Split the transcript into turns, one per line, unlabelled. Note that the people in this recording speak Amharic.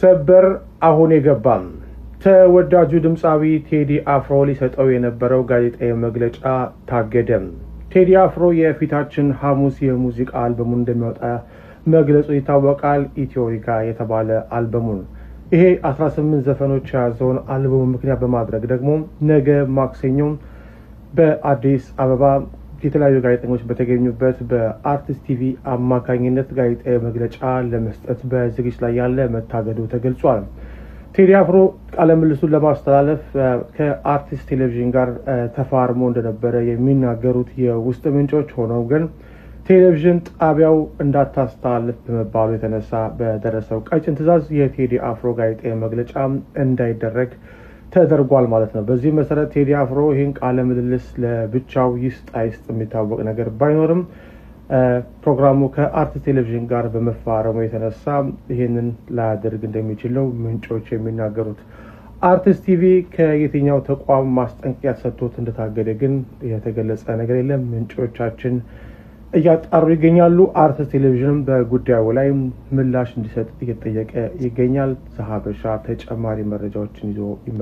ሰበር አሁን የገባም ተወዳጁ ድምፃዊ ቴዲ አፍሮ ሊሰጠው የነበረው ጋዜጣዊ መግለጫ ታገደ። ቴዲ አፍሮ የፊታችን ሐሙስ የሙዚቃ አልበሙን እንደሚያወጣ መግለጹ ይታወቃል። ኢትዮሪካ የተባለ አልበሙን ይሄ 18 ዘፈኖች የያዘውን አልበሙ ምክንያት በማድረግ ደግሞ ነገ ማክሰኞ በአዲስ አበባ የተለያዩ ጋዜጠኞች በተገኙበት በአርቲስት ቲቪ አማካኝነት ጋዜጣዊ መግለጫ ለመስጠት በዝግጅት ላይ ያለ መታገዱ ተገልጿል። ቴዲ አፍሮ ቃለ ምልልሱን ለማስተላለፍ ከአርቲስት ቴሌቪዥን ጋር ተፋርሞ እንደነበረ የሚናገሩት የውስጥ ምንጮች፣ ሆነው ግን ቴሌቪዥን ጣቢያው እንዳታስተላልፍ በመባሉ የተነሳ በደረሰው ቀጭን ትዕዛዝ የቴዲ አፍሮ ጋዜጣዊ መግለጫ እንዳይደረግ ተደርጓል ማለት ነው። በዚህ መሰረት ቴዲ አፍሮ ይህን ቃለ ምልልስ ለብቻው ይስጥ አይስጥ የሚታወቅ ነገር ባይኖርም ፕሮግራሙ ከአርቲስት ቴሌቪዥን ጋር በመፋረሙ የተነሳ ይህንን ላያደርግ እንደሚችል ነው ምንጮች የሚናገሩት። አርቲስት ቲቪ ከየትኛው ተቋም ማስጠንቀቂያ ተሰጥቶት እንደታገደ ግን የተገለጸ ነገር የለም። ምንጮቻችን እያጣሩ ይገኛሉ። አርቲስት ቴሌቪዥንም በጉዳዩ ላይ ምላሽ እንዲሰጥ እየተጠየቀ ይገኛል። ዘሀበሻ ተጨማሪ መረጃዎችን ይዞ